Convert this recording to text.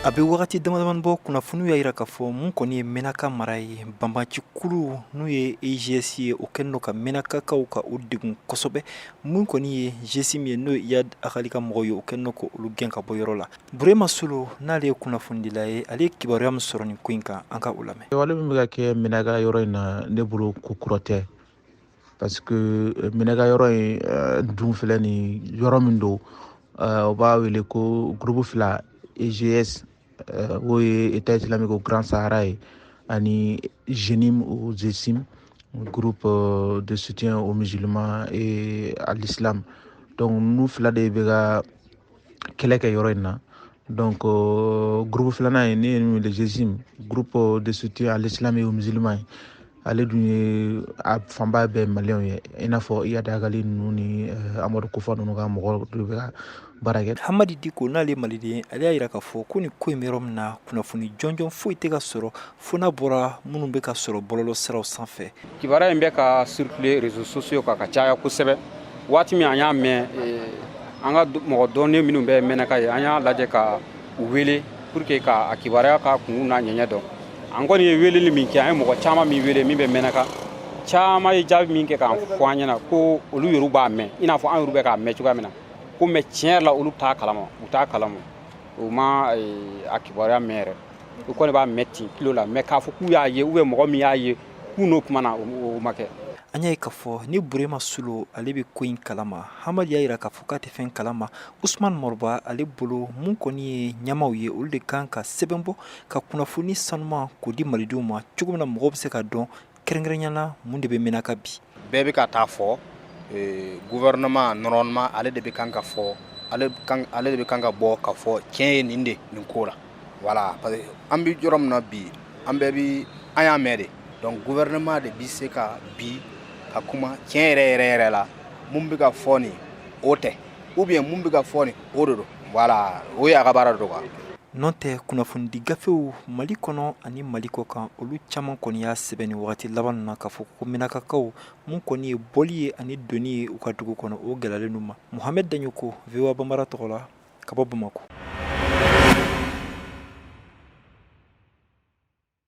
A bɛ wagati damadamani bɔ, kunnafoniw y'a jira k'a fɔ mun kɔni ye Menaka mara ye, banbaancikulu n'u ye EIGS ye, o kɛlen don ka Menakakaw ka u degun kosɛbɛ. Mun kɔni ye GSIM ye, n'o ye Iyad Ag Ghali ka mɔgɔw ye, o kɛlen don k'olu gɛn ka bɔ yɔrɔ la. Burema Solo, n'ale ye kunnafonidila ye, ale ye kibaruya min sɔrɔ nin ko in kan, an ka o lamɛn. Wale min bɛ ka kɛ Menaka yɔrɔ in na, ne bolo ko kura tɛ, parce que Menaka yɔrɔ in dun filɛ nin yɔrɔ min don, o b'a wele ko groupe fila, EGS, o ye État islamique au Grand Sahara ye, ani JNIM ou GSIM, groupe de soutien aux musulmans et à l'islam. Donc ninnu fila de bɛ ka kɛlɛ kɛ yɔrɔ in na. Donc groupe filanan ye ne ye min wele GSIM, groupe de soutien à l'islam et aux musulmans ye, ale dun ye a fanba bɛɛ maliyɛnw ye, i n'a fɔ Iyad Ag Ghali ninnu ni Amadu Kufa ninnu ka mɔgɔ de bɛ ka baara kɛ. Hamadi Diko, n'ale ye maliden ye, ale y'a jira k'a fɔ ko nin ko in bɛ yɔrɔ min na, kunnafoni jɔnjɔn foyi tɛ ka sɔrɔ fo n'a bɔra minnu bɛ ka sɔrɔ bɔlɔlɔ siraw sanfɛ. Kibaruya in bɛ ka circuler réseaux sociaux kan ka caya kosɛbɛ. Waati min an y'a mɛn, an ka mɔgɔ dɔnnen minnu bɛ Mɛnaka ye, an y'a lajɛ ka u wele pour que ka a kibaruya ka kun n'a ɲɛɲɛ dɔn. An kɔni ye weleli min kɛ, an ye mɔgɔ caman min wele min bɛ Mɛnaka, caman ye jaabi min kɛ k'an fɔ an ɲɛna ko olu yɛrɛ b'a mɛn i n'a fɔ an yɛrɛ bɛ k'a mɛn cogoya min na ko, mais tiɲɛ yɛrɛ la, olu t'a kalama, u t'a kalama, u ma a kibaruya mɛn yɛrɛ. U kɔni b'a mɛn ten kilo la, mais k'a fɔ k'u y'a ye ou bien mɔgɔ min y'a ye k'u n'o kumana, o ma kɛ. An y'a ye k'a fɔ ni Burema Solo, ale bɛ ko in kalama. Hamadi y'a jira k'a fɔ k'a tɛ fɛn kalama. Usman Moriba, ale bolo, mun kɔni ye ɲɛmaw ye, olu de kan ka sɛbɛn bɔ ka kunnafoni sanuman k'o di malidenw ma cogo min na mɔgɔw bɛ se ka dɔn kɛrɛnkɛrɛnya na mun de bɛ Menaka bi. Bɛɛ bɛ ka taa fɔ gouvernement, normalement ale de bɛ kan ka fɔ, ale de bɛ kan ka bɔ ka fɔ tiɲɛ ye nin de nin ko la. Voilà, parce que an bɛ yɔrɔ min na bi, an bɛɛ bi an y'a mɛn de. Donc gouvernement de bɛ se ka bi ka kuma tiɲɛ yɛrɛ yɛrɛ yɛrɛ la, mun bɛ ka fɔ nin, o tɛ, ou bien mun bɛ ka fɔ nin, o de don. Voilà, o y'a ka baara don quoi. N'o tɛ, kunnafonidi gafew Mali kɔnɔ ani Mali kɔ kan, olu caman kɔni y'a sɛbɛn ni wagati laban na k'a fɔ ko Menakakaw, mun kɔni ye bɔli ye ani donni ye u ka dugu kɔnɔ, o gɛlɛyalen ma. Mohamed Dagnoko, VOA Bambara tɔgɔ la, ka bɔ Bamakɔ.